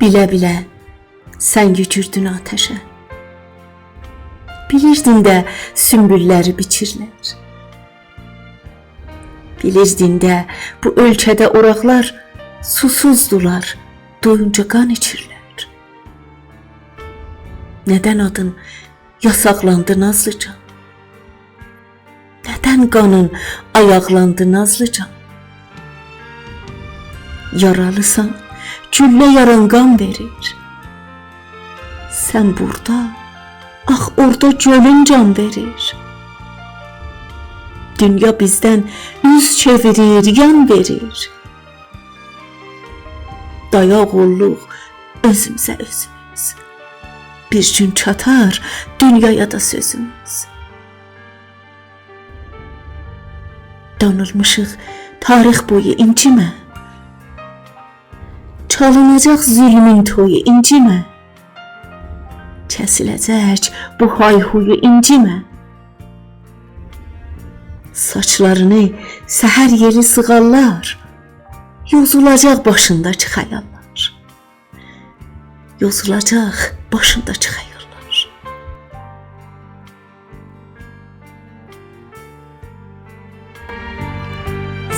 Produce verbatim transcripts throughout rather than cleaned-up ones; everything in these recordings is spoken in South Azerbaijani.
بیله-بیله سن یوگوردون آتشه. بیلیردین ده سونبوللری بیچیرلر. بیلیردین ده بو اؤلکه‌ده اوراقلار سوسوزدولار، دویونجا قان ایچیرلر. ندن آدین یاساقلاندی، نازلی جان؟ ندن قانین آیاقلاندی، نازلی جان؟ یارالیسان، گولله یاران قان وئریر. سن بورادا، آخ، اورادا گؤلون جان وئریر. دونیا بیزدن اوز چئویریر، یان وئریر. دایاق اوللوق اؤزوموزه اؤزوموز. بیر گون چاتار دونیایا دا سؤزوموز. دانیلمیشیق تاریخ بویو، اینجیمه. چالیناجاق ظلمون تویو، اینجیمه. کسیله‌جک بو های‌هویو، اینجیمه. ساچلارینی سحر یئلی سیغارلار، یوزولاجاق باشینداکی خیاللار. یوزولاجاق باشینداکی خیاللار.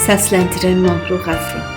سسلندیرن ماهرخ افرا.